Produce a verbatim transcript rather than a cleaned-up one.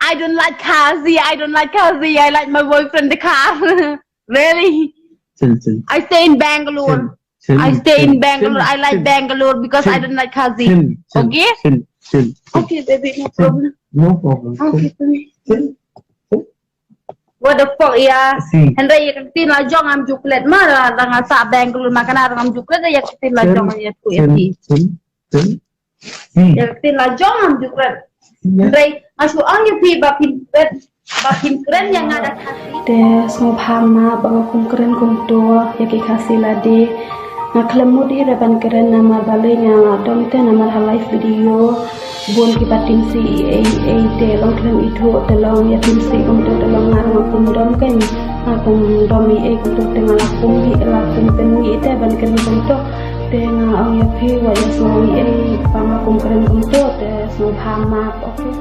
I don't like Khasi. I don't like Khasi. I like my boyfriend, the car. Really? Chill, chill. I stay in Bangalore. Chill, chill, I stay in Bangalore. Chill, I like chill, Bangalore because chill, I don't like Khasi. Chill, chill, okay? Chill, chill, chill. Okay, baby, no problem. No problem. Okay, baby. Chill, chill. What the fuck, yeah? Hynrei ïa ka ktien la jong ngam ju klet ma, la nga sah Bangalore ma kane ngam ju klet ïa ka ktien la jong ïa tu ïa phi. Ïa ka ktien la jong ngam ju klet. Hynrei nga shu ong ïa phi ba phin kren, ba phin kren ïa nga da Khasi. Te sngewbha map ba nga kum kren kumto ïa ki Khasi lade. Nga khlem mut hi re ban kren namar balei nga la dom te namar ha live video bun kiba tim sih ei ei te long khlem ithuh te long ïa tim sih kumto te long nga ruh nga kum dom kein, nga kum dom ei ei kumto te nga la kum hi la kum pynmih te ban kren kumto. Te nga ong ïa phi wat ïa sngew ei ei ba nga kum kren kumto te sngewbha map, okay?